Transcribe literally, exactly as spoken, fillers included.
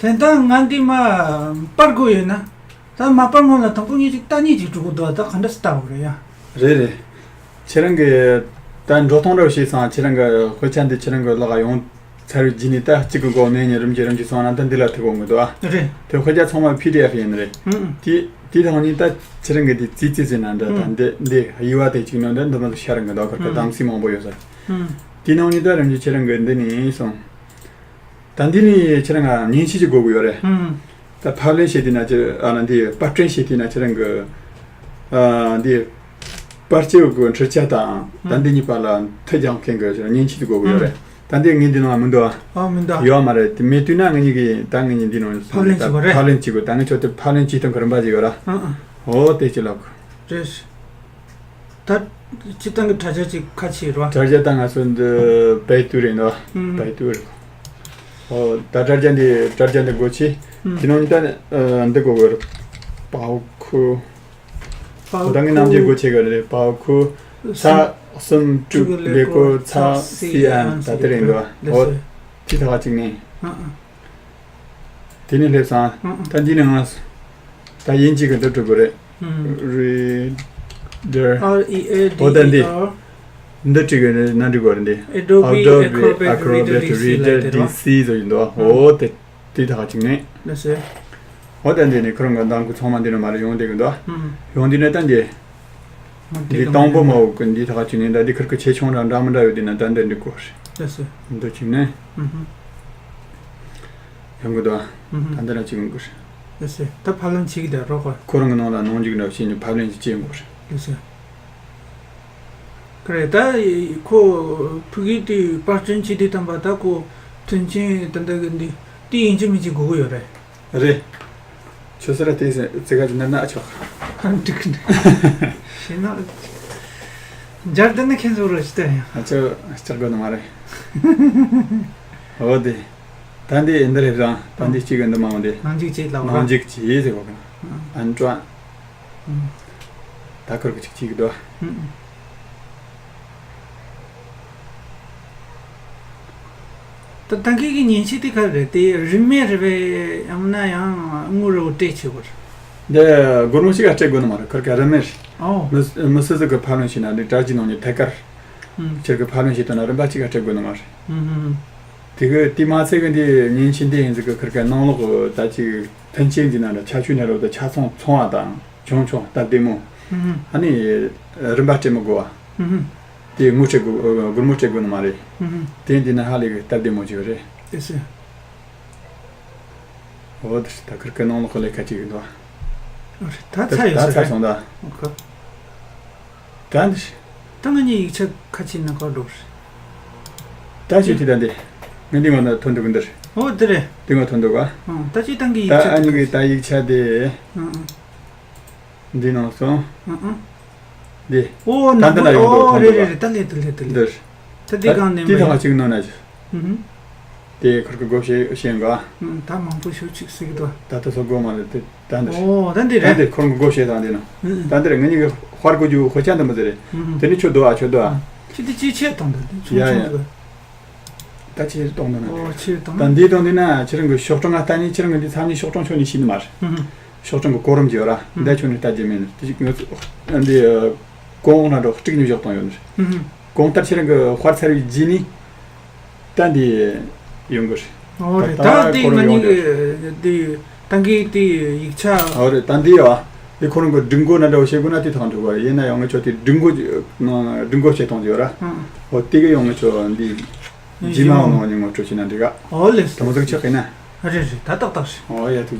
དེ་ལྟར་ང་འདི་མ་སྤར་དགོས་ཡོད་ན། ད་མ་སྤར་སྔོན་ལ་དང་པོ་ངེད་ཅིག་ལྟ་ཉིད་ཅིག་འགྲོ་གི་འདུག་ད་ག་འདྲ་སེ་ལྟ་དགོས་རེད་ཡ། རེད་རེད། ཁྱེད་རང་གི་ད་འགྲོ་སྟངས་འདྲ་བོ་ཤེས་སོང་། ཁྱེད་རང་གི་དཔེ་ཆ་འདི་ཁྱེད་རང་གི་ལག་ཡོང་ཚར་བའི་རྗེས་ནས་ད་གཅིག་གི་འགོ་ནས་ཉིན་རིམ་གྱིས་རིམ་གྱིས་སོང་ན་ད་འདི་ལ་ཐུག་འོང་གི་འདུག་ཨ། རེད། དེ་དཔེ་ཆ་ཚང་མ་པི་ཌི་ཨེཕ་ཡིན་རེད། ཧུམ། དེ་དེ་ཐོག་ནས་ད་ཁྱེད་རང་གི་དེ་རྩིས་རྩིས་ཟིན་ན་འདྲ། ད་ཧུམ། འདི་འདི་དབྱེ་བ་དེ་གཅིག་ནང་འདི་འདི་མ་ཟིག་ཤར་འགི་འདུག་ཁར་ཁ་ཧུམ། གདམ་གསེས་མང་པོ་ཡོད་ས། ཧུམ། དེ་ནང་ནས་ད་རིམ་གྱིས་ཁྱེད་རང་གི་འདི་ནས་སོང་། ད་འདི་ནས་ཁྱེད་རང་ང་མཉེན་ཆས་ཅིག་དགོས་ཀྱི་ཡོད་རེད། ཧུམ། ད་ཕབ་ལེན་བྱེད་དུས་ན་ཁྱེད་ཨ་ན་འདི་པར་སྐྲུན་བྱེད་དུས་ན་ཁྱེད་རང་གི་ཨ་འདི་པར་སྐྱེལ་གི་འཕྲུལ་ཆས་དང་ད་ཧུམ། འདི་གཉིས་བར་ལ་མཐུད་རྒྱག་མཁན་གི་མཉེན་ཆས་ཅིག་དགོས་ཀྱི་ཡོད་རེད། ཧུམ། ད་འདི་ངའི་འདི་ནང་མི་འདུག་ཨ། ཨ་མི་འདུག་ཨ། ཡོད་མ་རེད། དེ་མེད་དུས་ན་ངེད་གཉིས་ཀྱིས་ད་ངེད་གཉིས་འདི་ནང་ཕབ་ལེན་བྱེད་དགོས་རེད། ཕབ་ལེན་བྱེད་དགོས། ད་ངས་ཁྱོད་དེ་ཕབ་ལེན་བྱེད་སྟངས་གི་རིམ་པ་ཅིག་ཡོད་ར། ཨ་ཨ། འོ་དེ་ཅི་ལབ་དགོས། རེད། ད་སྤྱིར་བཏང་གི་དྲ་རྒྱ་ཅིག་ཁ་ཕྱེ་རོགས། དྲ་རྒྱ་ད་ང་ཚོ་འདི་བེད་ཏུ་རེད་འདུག་ཨུམ། བེད་ཏུ་རེད། ཨོ་ད་དྲ་རྒྱ་འདི་དྲ་རྒྱ་འདི་སྒོ་ཕྱེ། ཨུམ། དེ་ནང་ད་ཨ་འདི་དགོས་གི་རེད། པའོ་ཁུ། པའོ་ད་ངའི་ནམ་རྒྱུན་ཁུ་སྒོ་ཕྱེ་གི་རེད། པའོ་ཁུ་ཚ་གསུམ་དྲུག་ཀླད་ཀོར་ཚ་སི་ཨན་ད་དེ་རེད་འདུག་ཨོ་དེ་ད་ག་ཅིག་ནས། ཨ་ཨ། དེ་ནས་སླེབས་སོང་། ཨ་ཨ། ད་འདི་ནས་ང་ད་དབྱིན་ཇི་གི་འདི་འགྲོ་དགོས་རེད། ཨུམ། Reader། R E A D E R། འོ་ད་འདི། འདི་བྲིས་གི་ན་འགྲིག་གོ་རེད་འདི། Adobe Adobe Acrobat Acrobat Reader Reader D C ཟེར་གྱི་འདུག་ཨ། ཨུམ། འོ་དེ་དེ་ད་ག་ཅིག་ནས། ལགས་སོ། འོ་ད་འདི་ནས་ཁོ་རང་གི་མདང་དགོང་ཚང་མ་འདི་ནས་མར་ཡོང་བསྡད་གི་འདུག་ཨ། ཨུམ། ཡོང་དུས་ནས་ད་འདི། མ་འདི་དེ་དང་པོ་མ་འོ་གི་འདི་ད་ག་ཅིག་ནས་ད་འདི་ཁིར་གི་ཆེ་ཆུང་རང་འདྲ་མི་འདྲ་ཡོད་དུས་ན་ད་འདི་འགྲིག་གོ་རེད། ལགས་སོ། འདི་ཅིག་ནས། ཨུམ། ཡོང་གི་འདུག་ཨ། ཨུ་ཧུམ། ད་འདི་ལ་གཅིག་ཡོང་གི་རེད། ལགས་སོ། ད་ཕབ་ལེན་བྱེད་ཀྱི་འདུག་རོགས་གོ། ཁོ་རང་གི་ནང་ལ་ནང་འཇུག་འདྲ་བྱས་ནས་ཕབ་ལེན་ཅིག་བྱེད་ཡོང་གི་རེད། ལགས་སོ། ཀ་རེད་ད། ཁོ་ཕྲུ་གུའི་དུས་པར་སྐྲུན་བྱེད་དུས་ཙམ་པ་ད་ཁོ་མཐུན་རྐྱེན་ད་ལྟ་གི་འདི་དེ་ཡིན་གཅིག་མིན་གཅིག་དགོས་ཀྱི་ཡོད་རེད། རེད། ཁྱོད་ཚོ་ར་དེ་ཙི་ག་ཅིག་ན་ན་ཆོག་ཨ་འགྲིག་གི་འགྲིག་ཤེས་ན། འཇར་དེ་ནི་ཁྱེད་ཚོ་རོ་ཞིག་ལྟ་ཡང་། ཨ་ཅོ་ལྕགས་དགོས་ནི་མ་རེད། འོ་དེ། ད་འདི་འདི་རེད་རང་ད་འདི་གཅིག་གི་འདི་མ་འོང་དེ། ནང་འཇུག་བྱེད་ལབ་ར། ནང་འཇུག་བྱེད་ཟེར་གོ་གི་ན། ཨན་ཀྲོ། ཨུམ། ད་ཁུར་གི་ཅིག་བྱེད་གི་འདུག་ཨུམ། ད་ད་གི་གི་མཉེན་ཆས་དེ་ག་རེད་དེ་རིན་མེད་རེད་པས་ཡང་ན་ཡང་དངུལ་རེ་བོ་སྤྲད་བྱེད་དགོས་རེད། འདི་སྒོར་མོ་ཞིག་ལ་སྤྲད་དགོས་ནི་མ་རེད། ཁུར་ག་རིན་མེད་རེད། ཨོ། མི་མི་སུ་ཟིག་གི་ཕབ་ལེན་བྱས་ན་འདི་དྲ་རྒྱའི་ནང་ནས་ཐད་ཀར་ཨུམ། ཁྱེད་ཀྱི་ཕབ་ལེན་བྱེད་དོན་ན་རིན་པ་གཅིག་ག་སྤྲད་དགོས་ནི་མ་རེད། ཨུམ་ཧུམ། དེ་གི་དེ་མ་ཚད་གི་འདི་མཉེན་ཆས་འདི་ཡིན་ཟིག་གི་ཁུར་ག་ནང་ལོགས་གི་ད་ཅིག་མཐུན་རྐྱེན་འཛིན་ན་འདྲ་ཆ་ཆུ་ནས་རོ་ད་ཆ་ཚང་ཚོང་བ་དང་། ཆུང་ཆུང་སྟབས་བདེ་མོ། ཧུམ་ཧུམ། ཨ་ནི་རིན་པ་སྤྲད་མི་དགོས་པ། ཧུམ་ཧུམ། དེ་དངུལ་སྤྲད་དགོས་སྒོར་མོ་སྤྲད་དགོས་ནི་མ་རེད། ཧུམ་ཧུམ། དེ་འདི་ན་ཧ་ལས་གི་སྟབས་བདེ་མོ་ཅིག་རེད། ཨེ་སེ། འོ་དེ་ད་ཁིར་ཀི་ནང་ལོགས་ལས་ཁ་ཅིག་ཡིན་དོ། ཨོ་རེད་ད་ད་ཚ་ཡོད་ད་ས་ཚ་རེད། སོང་ད། ཨོ་ཁ། ད་འདི། ད་ང་གཉིས་ཡིག་ཆ་ཁ་ཅིག་ན་ཁ་འགྲོ་རེད། ད་ཅི་དེ་ད་འདི། ང་འདི་ང་ན་ཐོན་འདུག་འདིར། ཨོ་དེ་རེད། འདི་ང་ཐོན་འདུག་ག་ཨོ་ད་ཅི་ད་ངའི་ད་ཡིག་ཆ་ཨ་ནི་གི་ད་ཡིག་ཆ་དེ། ཨང་ཨང་། འདི་ནང་སོང་། ཨང་ཨང་། འདི། ཨོ་ད་འདི་ན་ཡོང་འདུག་ཨོ་ཐོན་རེད་འདུག་རེད་རེད་ད་ལེ་ད་ལེ་ད་ལེ། འདིར། ད་འདི་གང་ནས་མ་ཡོང་། ད་འདི་ཐང་གཅིག་ནོ་ན་ཅི། ཨང་། དེ་ཁུར་གི་སྒོ་ཕྱེ་ཤེས་འགའ། ཨང་ད་མང་པོ་ཞུ་ཅིག་ཟིག་དོ། ད་ལྟ་སོ་སྒོ་མ་རེད་དེ་ད་འདི། ཨོ་ད་འདི་ད་རེད། འདི་ཁུར་གི་སྒོ་ཕྱེ་དང་འདི་ནོ། ཨང་ཨང་། ད་འདི་རེད་ང་གཉིས་གི་དཔར་གོ་རྒྱུ་ཧོ་ཅན་དུ་མི་ཟེར་རེད། ཨང་ཨང་། དེ་ནི་ཁྱོད་དོ་ཨ་ཁྱོད་དོ་ཨ། ཨང་། ཁྱོད་དེ་ཅི་ཆེ་དང་ད་འདི་ཆུང་ཡ་ཆུང་ཡ་ཟིག་ག་ད་ཕྱིར་གཏོང་དང་ན། ཨོ་ཕྱིར་གཏོང་། ད་འདི་དང་འདི་ན་ཁྱེད་རང་གི་ཤོག་གྲངས་ང་ལྟ་ནི་ཁྱེད་རང་གི་འདི་ཚང་མའི་ཤོག་གྲངས་ཁྱོན་ནས་ཤེས་ནི་མ་རེད། ཧུམ་ཧུམ། ཤོག་གྲངས་གི་གོ་རིམ་བརྗེ་བ་ར་ཧུམ། འདི་ཁྱོན་ནས་ལྟ་རྒྱུ་མེད་ནི་དེ་ཅིག་ང་ཚོ་འདི་གོང་ན་འགྲོ་གཅིག་ཉིད་བཞག་བཏང་ཡོད་ནི་རེད། ཧུམ་ཧུམ། གོང་ལྟར་ཁྱེད་རང་གི་དཔར་ཚར་བའི་རྗེས་ནི་ད་འདི་ཡོང་གི་རེད། ཨོ་རེད་ད་ད་འདི་གོ་རིམ་ང་ཡོང་གཉིས་འདི་རེད། གི་འདི་ཏང་གི་དེ་ཡིག་ཆ། ཨོ་རེད་ད་འདི་ཡོད་ཨ། དེ་ཁོ་རང་གི་སྒྲིག་འགོད་ན་འདྲ་བོ་བྱེད་དགོས་ན་དེ་ཐང་འགྲོ་དགོས་རེད། ཡིན་ན་ཡང་ང་ཚོ་དེ་སྒྲིག་འགོད་སྒྲིག་འགོད་བྱེད་སྟངས་ཡོད་ར། ཧུམ། ཨོ་དེ་གི་ཡང་ང་ཚོ་འདི། རྗེས་མ་འོ་ནོ་ནི་ངོ་སྤྲོད་བྱས་ན་འགྲིག་ག་ཨོ་ལེ། དམ་ཚིག་ཆགས་ཡིན་ན། རེད་རེད་ད་ཏག་ཏག་རེད། ཨོ་ཡ་ཐུགས།